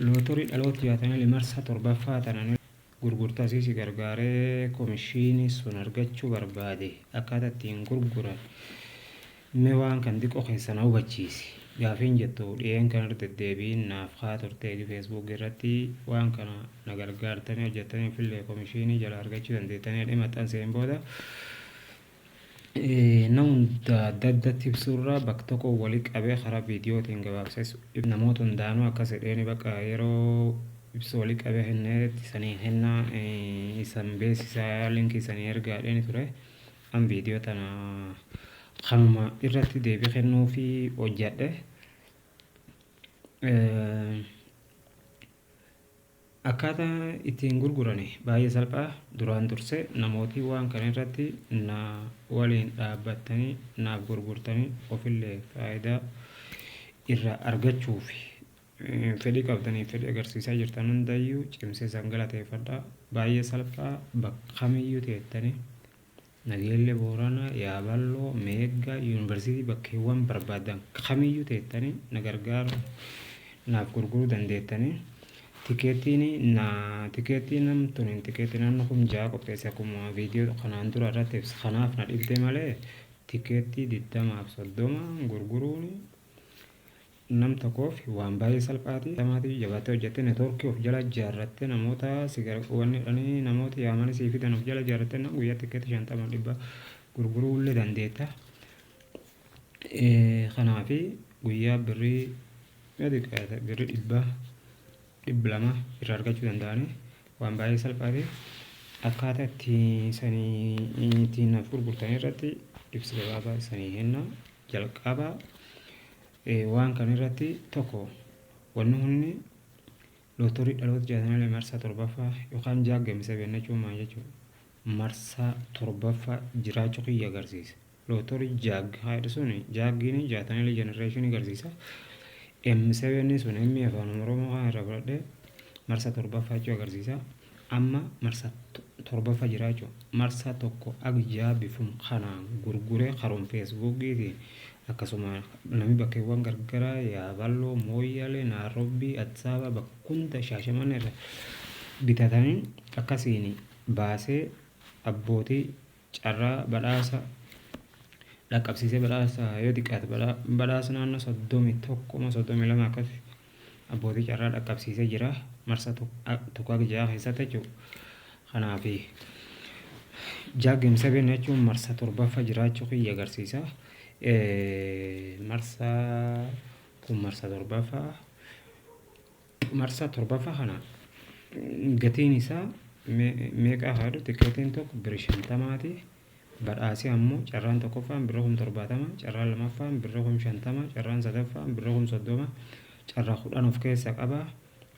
Lootorii dhaloota jaatanii marsaa torbaffaa tanan gurgurtaa si gargaaree komishinii sun argachuu barbaade akkaataa ittiin gurguran mee waan kan xiqqoo keessa na hubachiisi. Gaafiin jettu dhiyeen kan irra deddeebiin naaf haa turte Facebook irratti waan kana na gargaartanii hojjettanii ofillee komishinii jala argachuu dandeettanii jedhee maxxanseen booda nama hunda adda addatti ibsuurraa bakka tokko walii qabee karaa viidiyootiin gabaabsee namoota hundaanuu akkas jedheeni bakka yeroo ibsu walii qabee kenneetti sanii kennaa isan beeksisaa linkii sanii ergaa jedheeni ture. An viidiyoo tana kanuma irratti deebii kennuu fi hojjedhe. Akkaataa ittiin gurguran baay'ee salphaa. Duraan dursee namooti waan kana irratti na waliin dhaabbattanii naaf gurgurtanii ofillee faayidaa irraa argachuuf fedhii qabdanii fedhii agarsiisaa jirtan hundayyuu cimsee isaan galateeffadha. Baay'ee salphaa, bakka kamiyyuu teettanii Nageellee Booranaa, Yaaballoo, Meeggaa, Yuunivarsiitii bakkeewwan barbaadan kamiyyuu teettanii na gargaaru naaf gurguruu dandeettanii. Tikeettiin na tikeettii namtun tikeettii naannoo 6000 qopheesse akkuma viidiyoo kanaan dura irratti ibsa. Kanaaf na dhibde malee tikeettii 20f 30 gurguruun nam tokkoof waan baay'ee salphaati. Tamaatii jabaattee hojjettee neetwoorkii of jala ijaarrattee namoota si wanni jedhanii namoota yaamanii sii fidan of jala ijaarrattee nam guyyaa tikeettii 50 100 gurguruu illee dandeetta. Kanaafi guyyaa birrii yoo xiqqaate birrii 100 200 irraa argachuu danda'anii waan baay'ee salphaati. Akkaataa itti sanii ittiin naaf gurgurtan irratti ibsa gabaabaa sanii kenna. Jalqaba waan kana irratti tokko wanni hundi lootorii dhaloota jaatanii marsaa torbaffaa yookaan jaaggamisa jechuun maal jechuudha? Marsaa torbaffaa jiraachuu kiyya agarsiisa. Lootorii jaag haadha sun jaaggiin jaatanii jenereeshinii agarsiisa. M7 sun M afaan Oromoo kan irraa fudhadhee marsaa torbaffaa jechuu agarsiisa. Amma marsaa torbaffaa jiraachuu marsaa tokko agjaa bifum kanaan gurguree karoon Feesbuukiitiin akkasuma namni bakkeewwan gargaraa Yaaballoo, Mooyyalee, Naarobbii, Adsaabaa bakka hunda Shaashamannee irra bitatanii akkasiin baasee abbootii carraa badhaasa dhaqqabsiisee badhaasa yoo xiqqaate badhaasa naannoo 31 32 akkas abbootii carraa dhaqqabsiisee jira marsaa tokko akka jaha keessatti jechuudha. Kanaaf jaagim seven jechuun marsaa torbaffaa jiraachuu kiyya agarsiisa. Marsaa kun marsaa torbaffaa. Marsaa torbaffaa kana gatiin isaa meeqa haa jedhu, tikeetiin tokko birrii 50ti. Badhaasii ammoo carraan tokkoffaan birrii 70,000, carraan lamaffaan birrii 50,000, carraan sadaffaan birrii 30,000, carraa 10 of keessaa qaba.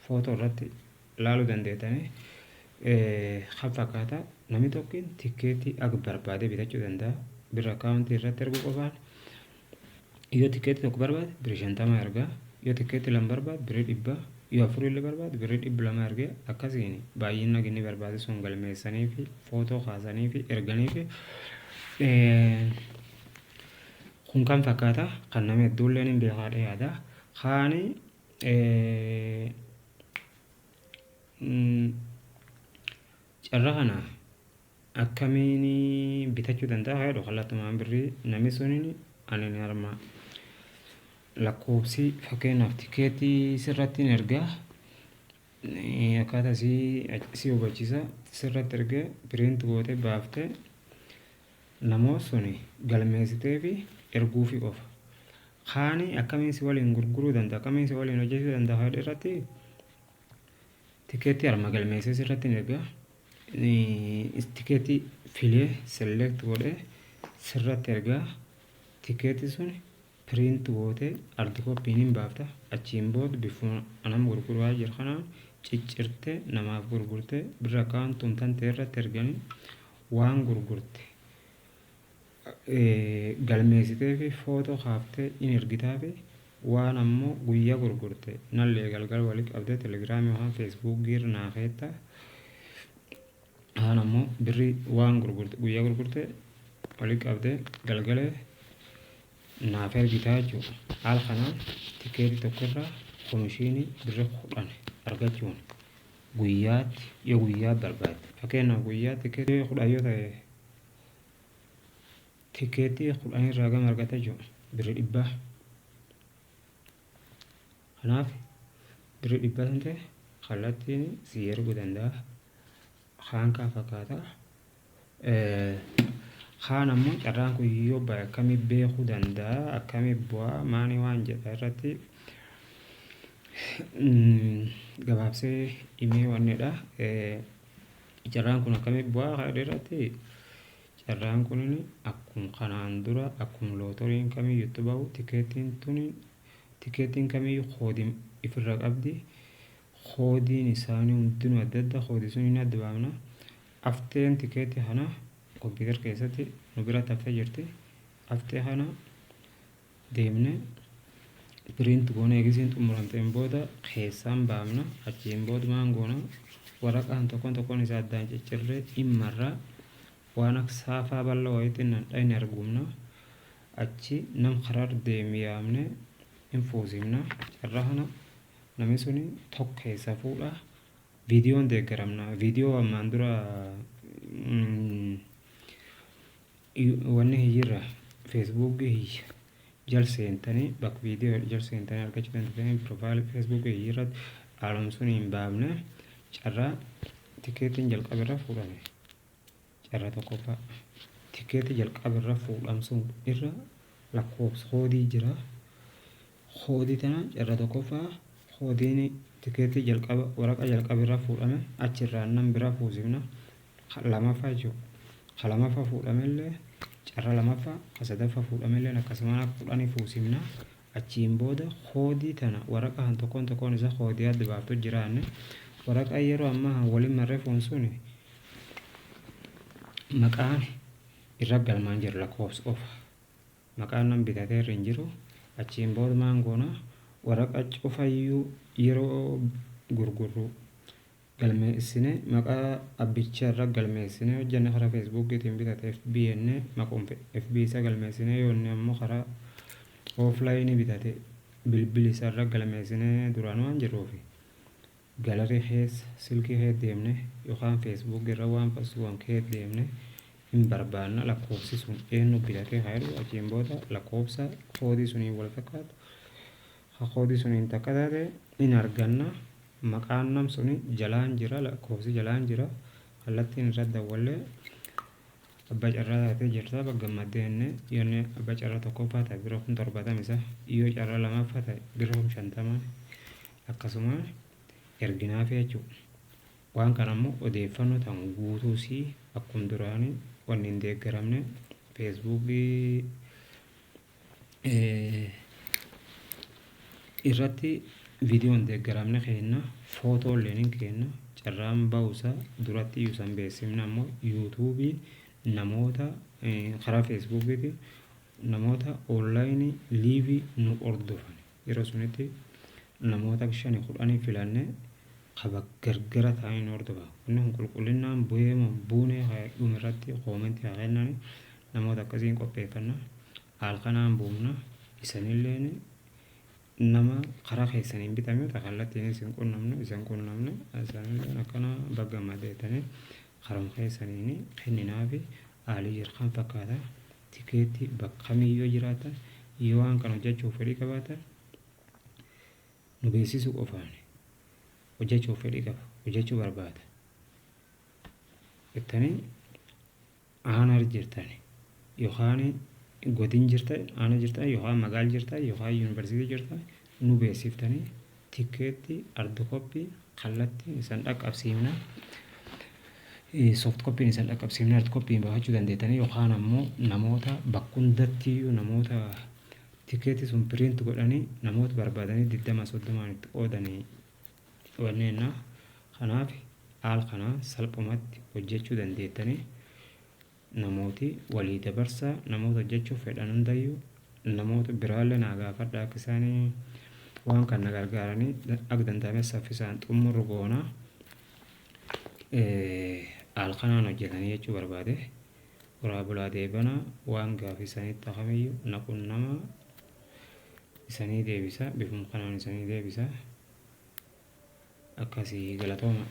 Footoo irratti ilaaluu dandeettanii. Kan fakkaata namni tokko tikeetii akka barbaade bitachuu danda'a. Birra akkaawuntii irratti erguu qofaan yoo tikeetii tokko barbaade birrii 50 ergaa, yoo tikeetii lama barbaade birrii 100, yoo afur illee barbaade birrii 200 ergee akkasiin baay'ina inni barbaade sun galmeessanii fi footoo kaasanii fi erganii fi kun kan fakkaata kan nama hedduulleen hin beekaadha yaada. Kaani carraa kana akkamiin bitachuu danda'a jedhu kallattumaan birrii namni suniin ani ni harma lakkoofsi fakkeenyaaf tikeetii sirratti hin ergaa akkaataa si hubachiisa sirratti ergee print gootee baaftee namoota suni galmeessitee fi erguufi qofa. Kaani akkamiin si waliin gurguruu danda'a, akkamiin si waliin hojjechuu danda'a jedhu irratti tikeetii harma galmeessee sirratti hin ergaa. Tikeetii filee select godhee sirratti ergaa. Tikeetii sun print gootee hard copy hin baafta. Achiin booda bifuma anam gurguraa jiru kanaan ciccirtee namaaf gurgurtee birra akkaawuntuun tan ta'e irratti erganii waan gurgurte galmeessitee fi footoo kaaftee in ergitaa fi waan ammoo guyyaa gurgurte nallee galgala walii qabdee Telegiraamii yookaan Feesbuukii irra naa keetta. Haan ammoo birrii waan gurgurte guyyaa gurgurte walii qabdee galgalee naaf ergitaa jechuudha. Haala kanaan tikeetii tokko irraa komishinii birrii 10. Argachuun guyyaatti yoo guyyaa barbaadde, fakkeenyaaf guyyaa tikeetii 10 yoo ta'e, tikeetii 10 irraa gama argata jechuudha, birrii 100. Kanaaf birrii 100 san ta'e kallattiin si erguu danda'a. Kaan kan fakkaata. Kaan ammoo carraan kun yoo bahe akkamii beekuu danda'a, akkamii bu'aa maanii waan jedha irratti gabaabsee himee wannidha. Carraan kun akkamii bu'aa kan irratti, carraan kun akkuma kanaan dura akkuma lootoriin kamiyyuu itti bahu, tikeetiin tuni tikeetiin kamiyyuu koodii ifirra qabdi. Koodiin isaanii hundinuu adda adda, koodii sun hin adda baafna. Hafteen tikeetii kana kompiitara keessatti nu biratti haftee jirti. Haftee kana deemnee print goone, eegisiin xumuramteen booda keessaan baafna. Achiin booda maan goona? Waraqaan tokkoon tokkoon isaa addaan ciccirree dhimmarraa waan akka saafaa bal'aa wayiitti nan dhayne argumna. Achi nam karaa deemu yaamne hin fuusifna. Carraa kana namni suni tokko keessa fuudha. Viidiyoon deeggaramna. Viidiyoo ammaan dura wanni hiyyirra Feesbuukii hiyya jal seentanii, bakka viidiyoo jal seentanii argachuu dandeessanii, profile Feesbuukii hiyyirratti haaluma sun hin baafne. Carraa tikeetiin jalqaba irra fuudhame, carraa tokkoffaa tikeetii jalqaba irra fuudhamsuun irra lakkoofsa koodii jira. Koodii tana carraa tokkoffaa koodiin tikeetii jalqaba waraqaa jalqaba irra fuudhame achirraa nam biraa fuusifna. Lamaffaa jechuudha. Ka lamaffaa fuudhamellee carraa lamaffaa, ka sadaffaa fuudhamellee akkasumaan akka 10 fuusifna. Achiin booda koodii tana waraqaa kan tokkoon tokkoon isaa koodii adda baaftu jiraanne, waraqaa yeroo ammaa waliin marree fuun suni maqaan irra galmaan jira, lakkoofsa qofa. Maqaan nam bitatee irra hin jiru. Achiin booda maan goona? Waraqaa cufayyuu yeroo gurgurru galmeessine, maqaa abbichaa irra galmeessine hojjenne. Karaa Feesbuukiitiin bitate FB jennee maquma FB isaa galmeessine, yoo inni ammoo karaa offline bitate bilbili isaa irra galmeessine. Duraan waan jirruufi gallery keessa silkii keessa deemne yookaan Feesbuuk irra waan fasuun keessa deemne hin barbaanna, lakkoofsi sun eenyu bitatee haa jedhu. Achiin booda lakkoofsa koodii suniin wal fakkaatu, ha koodii suniin takka taate in arganna. Maqaan nam suni jalaan jira, lakkoofsi jalaan jira. Kallattiin irratti dawwallee abbaa carraa taatee jirta, bakka gammaddee jennee, yoo inni abbaa carraa tokkoffaa ta'e bira 70,000 isa, yoo carraa lamaffaa ta'e bira 50,000, akkasumaan erginaafi jechuudha. Waan kana immoo odeeffannoo tan guutuu sii akkuma duraanii wanni hin deeggaramne Feesbuukii irratti viidiyoon deeggaramne kenna, footoo illee ni kenna. Carraan ba'uusaa duratti iyyuu san beeksifna. Ammoo Yuutuubiin namoota karaa Feesbuukiitiin namoota online live nu hordofan, yeroo sunitti namoota 5 10 filannee kaba gargara ta'anii nu hordofan. Inni kun qulqullinnaan bu'ee moo buunee dhuma irratti comment haa kennani. Namoota akkasiin qopheeffanna, haal kanaan buufna. Isanilleen nama karaa keessaniin bitame yoo ta'e kallattiin isin qunnamnu, isan qunnamne, isaanilleen akkana bakka gammadeetanii karuma keessaniin kenninaafi. Haalii jira kan fakkaata. Tikeetii bakka kamiyyuu jiraatan, yoo waan kana hojjechuuf fedhii qabaatan nu beeksisuu qofaan, hojjechuuf fedhii qaba, hojjechuu barbaada jettanii aanaa jirtan yookaan godin jirtan, aanaa jirtan yookaan magaala jirtan yookaan yuunivarsiitii jirtan, nu beeksiftanii tikeetii hard copy kallattiin isan dhaqqabsiifna. Soft copyn isan dhaqqabsiifna, hard copyn baafachuu dandeettanii, yookaan ammoo namoota bakka hundattiyyuu namoota tikeetii sun print godhanii namoota barbaadanii 20 30n itti qoodanii wanneenna. Kanaaf haala kanaan salphumatti hojjechuu dandeettanii. Namooti walii dabarsaa, namoota hojjechuuf fedhan hundayyuu namoota biraallee naa gaafadha, akka isaanii waan kana na gargaaranii akka danda'ame saffisaan xumurru goona. Haala kanaan hojjetanii jechuu barbaade. Horaa bulaa deebana. Waan gaafii isanitti kamiyyuu na qunnama, isanii deebisa, bifuma kanaan isanii deebisa. Akkasii, galatooma.